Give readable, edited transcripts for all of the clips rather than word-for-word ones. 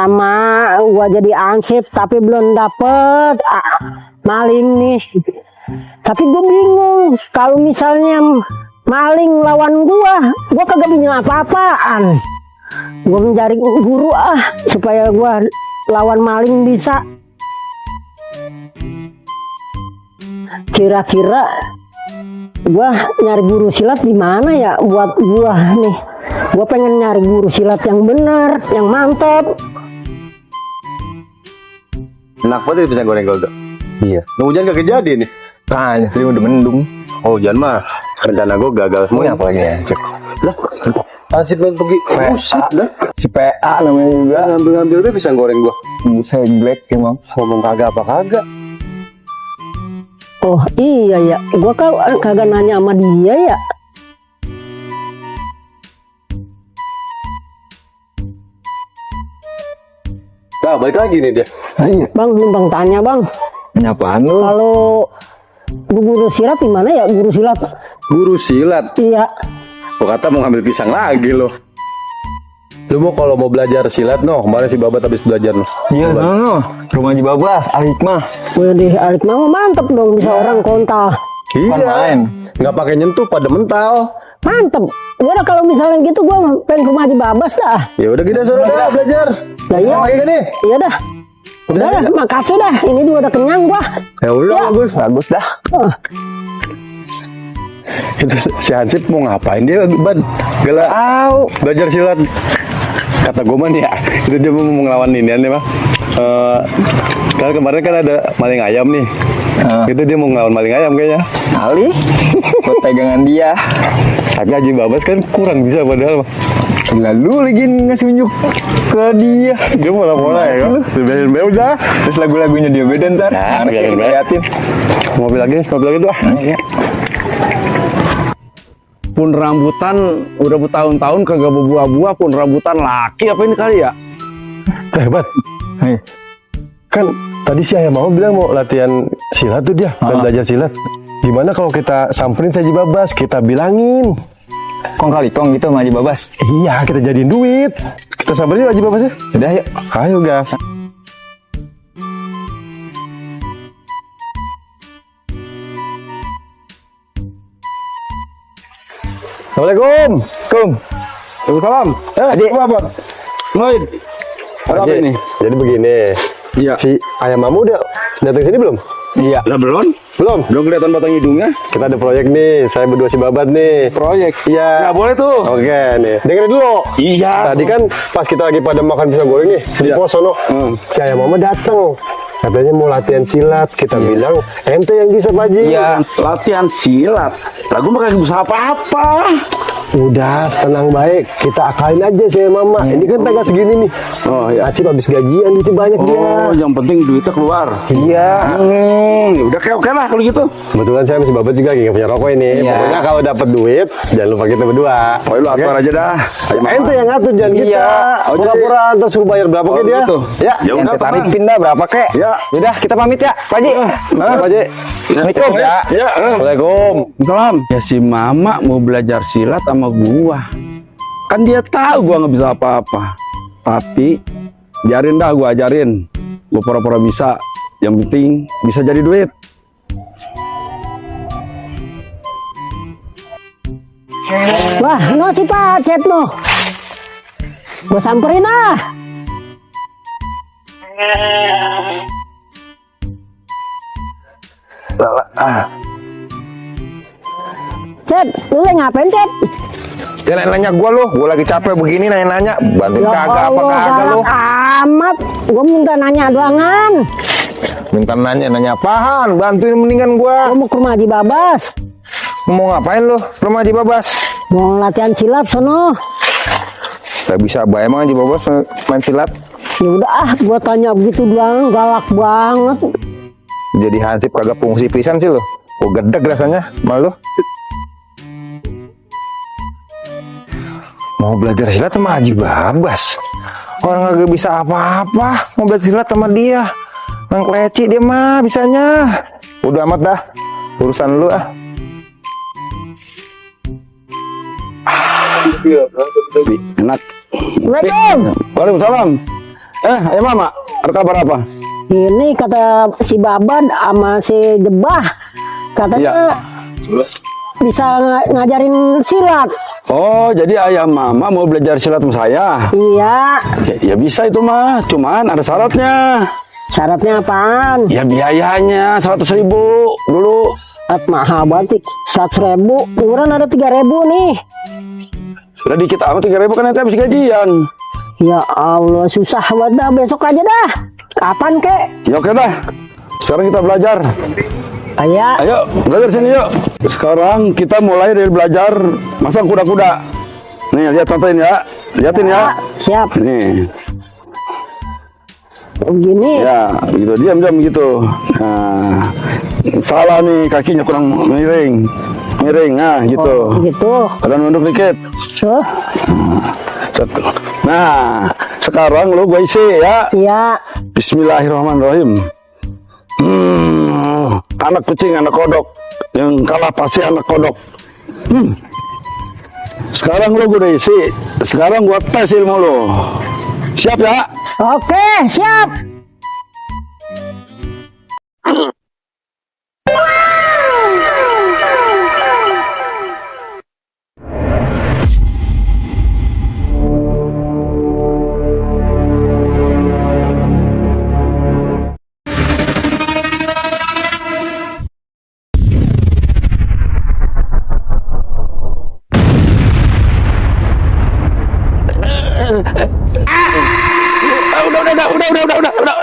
lama gua jadi ansip tapi belum dapet maling nih. Tapi gua bingung kalau misalnya maling lawan gua kagak punya apa-apaan. Gua mencari guru supaya gua lawan maling bisa. Kira-kira gua nyari guru silat di mana ya buat gua nih. Gua pengen nyari guru silat yang benar, yang mantap. Enak banget pisang goreng kalau udah. Iya. Hujan kagak jadi nih. Nah, jadi udah mendung. Oh, hujan mah rencana gue gagal Mau semua. apa lagi ya? Cek. Lah, ansip main pergi. Buset dah. Si PA namanya juga. Ngambil deh pisang goreng gua. Buset black emang. Ngomong kagak apa kagak. Oh iya ya, gua kagak nanya sama dia ya. Nah, balik lagi nih dia. Iya. Bang, numpang tanya bang, Nyapaan lu? kalau guru silat di mana ya guru silat? Guru silat. Iya. Gua kata mau ngambil pisang lagi loh. Lu kalau mau belajar silat kemarin si Babat habis belajar Iya, no. Rumah Haji Babas, Al-Hikmah. Waduh, Alik mama mantep dong bisa orang kontal. Bukan main. Nggak pakai nyentuh pada mental. Mantep. Udah kalau misalnya gitu gua pengen ke rumah Haji Babas dah. Ya udah kita suruh dah belajar. Lah iya. Lagi kan nih? Iya dah. Udah dah, makasih dah. Ini juga udah kenyang gua. Ya udah Ya. Bagus dah. Oh, Itu si Hansip mau ngapain dia ban? Gak belajar silat. Kata gue mah nih ya, itu dia mau ngelawan ini nih mah. Kan kemarin kan ada maling ayam nih. Itu dia mau ngelawan maling ayam kayaknya. Ali, buat pegangan dia. Tapi Haji Babas kan kurang bisa padahal. Lalu lagi ngasih unjuk ke dia. Dia mola-mola ya kan. Biarin udah. Terus lagu-lagunya dia beda ntar. Nah, biarin be. Liatin. Mobil lagi tuh. Iya. Pun rambutan udah bertahun-tahun kagak berbuah-buah, pun rambutan laki apa ini kali ya? Hebat. Hei. Kan tadi si Ayah mau bilang mau latihan silat tuh dia, pengen belajar silat. Gimana kalau kita samperin si Haji Babas, kita bilangin. Kong kali kong gitu sama Haji Babas. Iya, kita jadiin duit. Kita samperin yuk Haji Babas ya. Udah yuk. Ayo gas. Assalamualaikum. Waalaikumsalam. Haji. Apa? Ngoin. Ada apa Haji, ini? jadi begini. Iya. Si Ayam Mamu udah datang sini belum? Iya. Lah belum? Belum. Belum kelihatan batang hidungnya. Kita ada proyek nih. Saya berdua si Babat nih. Proyek. Iya. Nggak boleh tuh. Oke nih. Dengerin dulu. Iya. Tadi kan pas kita lagi pada makan pisang goreng nih di Iya. pos sono. Si Ayam Mama datang. Katanya mau latihan silat. Kita bilang ente yang bisa Pak Haji. Iya. Latihan silat. Lagu mah kagak bisa apa-apa. Udah tenang baik. Kita akalin aja si Ayam Mama. Ini kan tanggal segini nih. Oh ya. Acip habis gajian itu banyak dia. Oh, yang penting duitnya keluar. Iya. Ya udah kayak oke lah kalau gitu. Kebetulan saya masih Babat juga lagi nggak punya rokok ini. Iya. Pokoknya kalau dapat duit jangan lupa kita berdua. Oh, lu atur aja dah. Ayo, Mama. Ente yang ngatur jangan Iya. kita. Oh, jadi- Pura-pura terus suruh bayar berapa Oh, ke dia? gitu. Ya. Ya udah, Ente tarikin dah berapa kek? Ya. Udah kita pamit ya, Pak Haji. Pak Haji. Assalamualaikum. Ya. Ya. Assalamualaikum. Salam. Ya si Mama mau belajar silat sama gua. Kan dia tahu gua nggak bisa apa-apa. Tapi biarin dah gua ajarin. Gua pura-pura bisa. Yang penting bisa jadi duit. wah, no si Pacet no. Gua samperin Cet, lu lagi ngapain Cet? Dia nanya gua lu, gua lagi capek begini nanya-nanya, bantuin kagak apa kagak lu. galak amat. Gua minta nanya doangan. Minta nanya apaan? Bantuin mendingan Gua gua. mau ke rumah Haji Babas. Mau ngapain lu? Rumah Haji Babas. Mau latihan silat sono. Gak bisa bayar emang Haji Babas main silat. Ya udah gua tanya begitu doang, galak banget. Jadi hansip kagak fungsi pisan sih lu. Gua gedeg rasanya malu. Mau belajar silat sama Haji Babas. Orang kagak bisa apa-apa. Mau belajar silat sama dia. Main keleci dia mah bisanya. Udah amat dah. Urusan lu ah. Enak. Assalamualaikum. Waalaikumsalam. Ya Mama, ada kabar apa? Ini kata si Baban sama si Jebah, katanya bisa ngajarin silat. Oh, jadi ayah Mama mau belajar silat sama saya? Iya. Ya bisa itu mah, cuman ada syaratnya. Syaratnya apaan? Ya biayanya 100.000 dulu. Mahal banget, 100.000. Iuran ada 3.000 nih. Sudah dikit amat 3.000 kan nanti habis gajian. Ya Allah, susah banget dah. Besok aja dah. Kapan kek? Ya oke dah. Sekarang kita belajar. Ayo, belajar sini yuk. Sekarang kita mulai dari belajar masang kuda-kuda. Nih, lihat tontonin ya. Lihatin ya. Siap. Nih. Begini. Ya, begitu. Diam-diam gitu. Nah, salah nih, kakinya kurang miring. Miring, nah gitu. Gitu. Badan nunduk dikit. So. Nah, sekarang lu gue isi ya. Iya. Bismillahirrahmanirrahim. Anak kucing, anak kodok. Yang kalah pasti anak kodok. Sekarang lu gue udah isi. Sekarang gua tes ilmu lu. Siap ya? Oke, siap. Udah.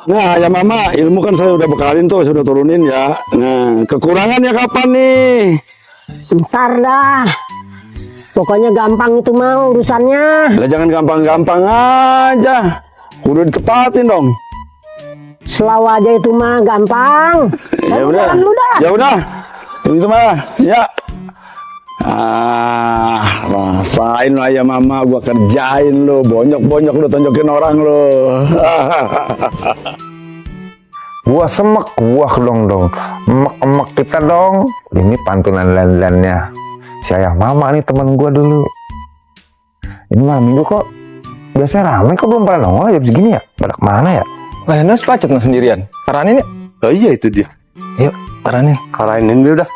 Nah, ya Mama, ilmu kan saya udah bekalin tuh, sudah turunin ya. Nah, kekurangannya kapan nih? Ntar dah. Pokoknya gampang itu mah urusannya. Lah jangan gampang-gampang aja. Udah ditepatin dong. Selaw aja itu mah gampang. Ya udah. Ya udah. Itu mah, ya. Rasain lah ya Mama, gua kerjain lo, bonyok-bonyok lo, tonjokin orang lo. Gua semek, gua dong. Emek-emek kita dong. Ini pantulan landannya si ayah Mama nih, teman gua dulu. Ini malam minggu kok biasanya ramai, kok belum pada nongol jam segini ya? Pada kemana ya? Nas pacet mas sendirian. Karanin ya? Oh iya itu dia. Yuk, karanin. Karainin dia udah.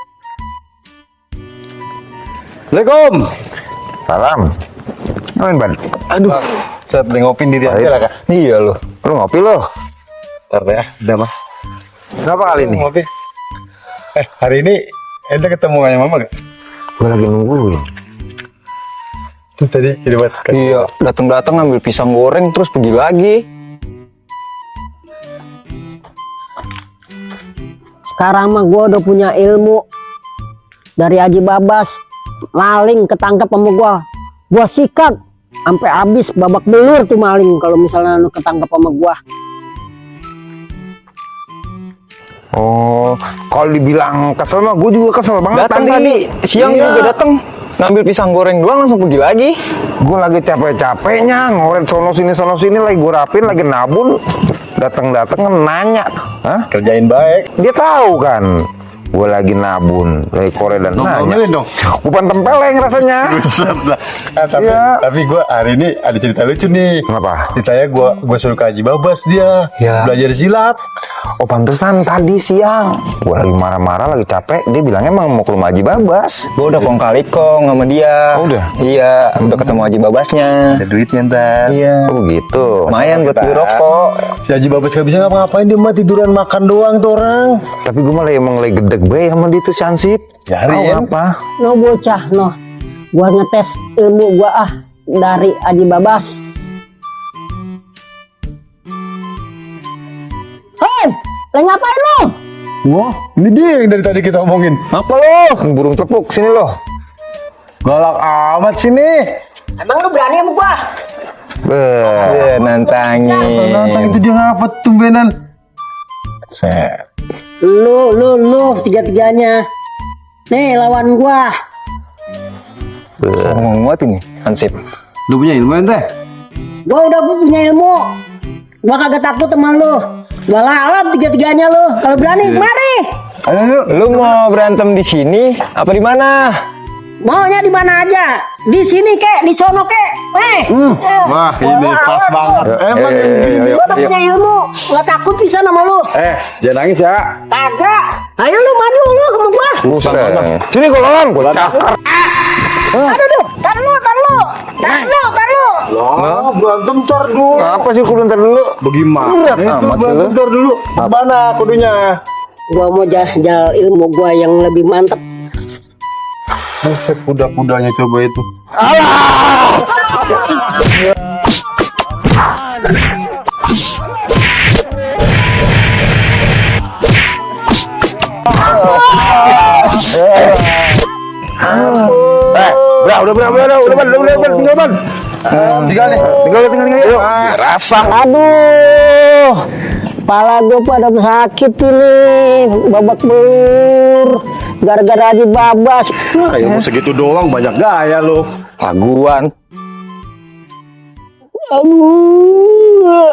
Assalamualaikum. Salam. Ngapain, Ban? Aduh, saya ngopin diri aja lah, Kak. Iya loh. Lu ngopi lo? Ntar ya, udah mah. Kenapa kali ini? Ngopi. Hari ini ente ketemu sama Mama gak? Gue lagi nungguin. Itu tadi di depan. Iya, datang ngambil pisang goreng terus pergi lagi. Sekarang mah gue udah punya ilmu dari Haji Babas. Maling ketangkep sama gue sikat sampai habis babak belur tuh maling kalau misalnya lu ketangkep sama gue. Oh, kalau dibilang kesel mah gue juga kesel banget. Datang tadi siang Iya. juga datang ngambil pisang goreng doang langsung pergi lagi. Gue lagi capek-capeknya ngoret sono sini lagi gue rapin, lagi nabun. Datang nanya, hah? Kerjain baik. Dia tahu kan, gue lagi nabun, lagi korek dan nanya. Ngomelin dong. Bukan tempeleng rasanya. Buset lah. Iya. Tapi gue hari ini ada cerita lucu nih. Kenapa? Ceritanya gue suruh ke Haji Babas dia Ya. belajar silat. Oh pantesan tadi siang gue lagi marah-marah, lagi capek. Dia bilangnya emang mau ke rumah Haji Babas. Gue udah kong kali kong sama dia. Oh, udah? Iya, udah ketemu Haji Babasnya. Ada duitnya ntar. Iya. Oh begitu. Lumayan buat beli rokok. Si Haji Babas gak bisa ngapa-ngapain, dia mah tiduran makan doang tuh orang. Tapi gue malah emang lagi gedeg be sama dia tuh si Ansip. Cariin. Tahu apa? No bocah no, gue ngetes ilmu gue dari Haji Babas. Hei, lagi ngapain lu? Wah, ini dia yang dari tadi kita omongin. Apa lo? Burung tepuk sini lo. Galak amat sini. Emang lu berani sama gue? Iya, nantangin. Nantang itu dia ngapa tumbenan? Set. Lu tiga-tiganya. Nih lawan gue. Ngomong banget ini, Hansip. Lu punya ilmu ente? Gue udah punya ilmu. Gue kagak takut sama lu. Gue lawan tiga-tiganya lu. Kalau berani, mari. Ayo yuk. Lu mau berantem di sini apa di mana? Maunya di mana aja? Di sini kek, di sono kek. Wah, ini pas banget. Emang Gua udah punya ilmu, nggak takut bisa sama lu. jangan nangis ya. Kagak. Ayo lu maju lu sama gua. Buset. Sini golongan gue cakar. Aduh, tar lu. Lah, berantem ntar dulu. Apa sih kudu ntar dulu? Bagaimana? Berat amat sih lu. Berantem ntar dulu. Mana kudunya? Gua mau jajal ilmu gua yang lebih mantep. Buset, kuda-kudanya coba itu. Udah, tinggal ban. Tinggal nih. Yuk. Rasa. Aduh, kepala gue pada sakit ini, babak belur, gara-gara Haji Babas. Kayak mau segitu doang banyak gaya lo. Laguan. Aduh.